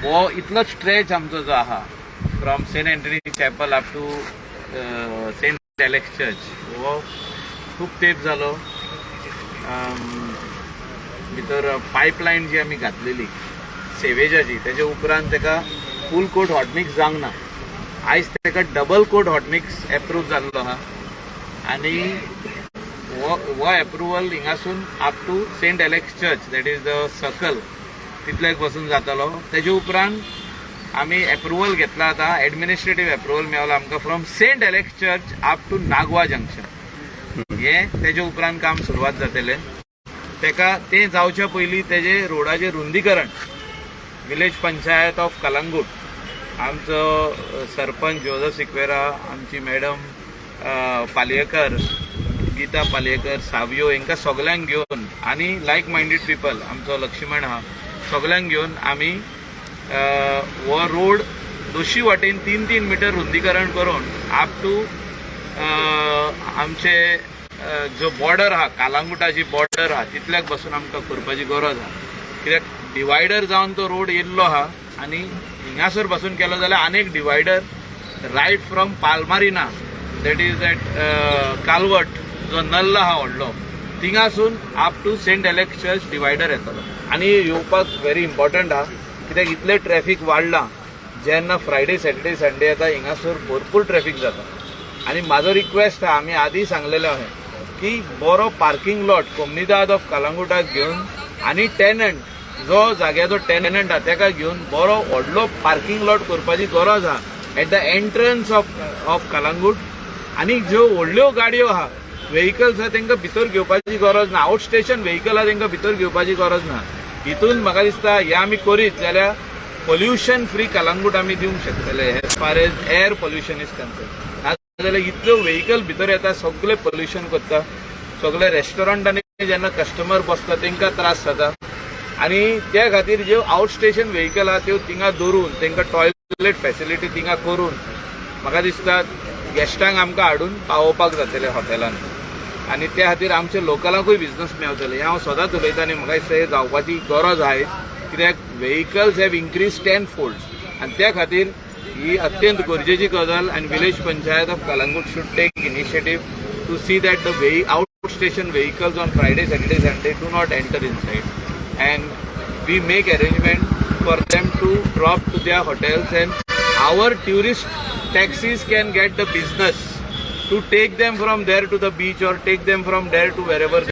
हो इतलो स्ट्रेच आमचो जो आहा, from Saint Anthony Chapel up to Saint Alex Church, हो खूब तेंप जालो. भितर पायपलायन जी आमी घातलेली सेवेजाची, तेजे उपरांत तेका फूल कोट हॉटमिक्स जावंक ना. आयज तेका double coat hot mix approve जाल्लो आहा आनी हो एप्रुवल हिंगासून up to Saint Alex Church, that is the circle, तितल्याक बसून जातलो. तेजे उपरांत आमी एप्रुवल घेतला आतां, एडमिनिस्ट्रेटीव एप्रुवल मेवला आमकां from Saint Alex Church up to Nagwa Junction. हे तेजे उपरांत काम सुरवात जातलें. तेका तें जावच्या पयलीं तेजे रोडाचें रुंदीकरण विलेज पंचायत ऑफ कलंगूट, आमचो सरपंच जोजफ सिक्वेरा, आमची मॅडम पालयेकर, गीता पालयेकर, सावियो, हांकां सगल्यांक घेवन आनी लायक मायंडेड पिपल, आमचो लक्ष्मण आहा, सगल्यांक घेवन आमी हो रोड दोशी वाटेन 3-3 मिटर रुंदीकरण करून अप टू आमचे जो बॉर्डर आहा, कालांगुटाची बॉर्डर आहा, तितल्याक बसून आमकां करपाची गरज आहा. कित्याक डिवायडर जावन तो रोड येयल्लो आहा आनी हिंगासर बसून केलो जाल्यार आनीक divider right from Palmarina, that is that culvert जो नल्ला आहा व्हडलो, थिंगासून up to Saint Alex Church divider येतलो. आनी येवपाक व्हेरी इम्पॉर्टंट आहा, कित्याक इतलें ट्रॅफीक वाडलां. जेन्ना फ्रायडे, सॅटर्डे, संडे येता, हिंगासर भरपूर ट्रॅफीक जाता. आनी म्हाजो रिक्वेस्ट आहा, आमी आदी सांगलेलें अहें की बरो पार्किंग लॉट कोमनिदाद ऑफ कलंगुटाक घेवन आनी टेनंट जो जाग्याचो टेनंट आहा तेका घेवन बरो व्हडलो पार्किंग लॉट करपाची गरज आहा at the entrance of Calangute. आनी ज्यो व्हडल्यो गाडयो आहा, व्हेकल्स आहा, तांकां भितर घेवपाची गरज ना. आउट स्टेशन व्हेकल आहा, तांकां भितर घेवपाची गरज ना. हितून म्हाका दिसता हें आमी करीत जाल्यार पोल्युशन फ्री कलंगूट आमी दिवंक शकतले as far as air pollution is concern. नाजाल्यार इतल्यो व्हेकल भितर येता, सगळे पोल्युशन करता. सगळे रेस्टॉरंटांनी जेन्ना कस्टमर बसता, तांकां त्रास जाता. आनी त्या खातीर ज्यो आउट स्टेशन व्हेकल आहा, त्यो थिंगा दवरून तांकां टॉयलेट फॅसिलिटी थिंगा करून म्हाका दिसता गेस्टांक आमकां हाडून पावोवपाक जातलें हॉटेलान आनी त्या खातीर आमच्या लोकलांकूय बिझनस मेवतले. हें हांव सदांच उलयता आनी म्हाका दिसता हें जावपाची गरज आहा, कित्याक vehicles have increase 10 folds आनी त्या खातीर ही अत्यंत गरजेची गजाल. आनी village panchayat of Calangute should take initiative to see that the out station vehicles on Friday, Saturday, Sunday do not enter inside and we make arrangement for them to drop to their hotels and our tourist taxis can get the business to take them from there to the beach or take them from there to wherever.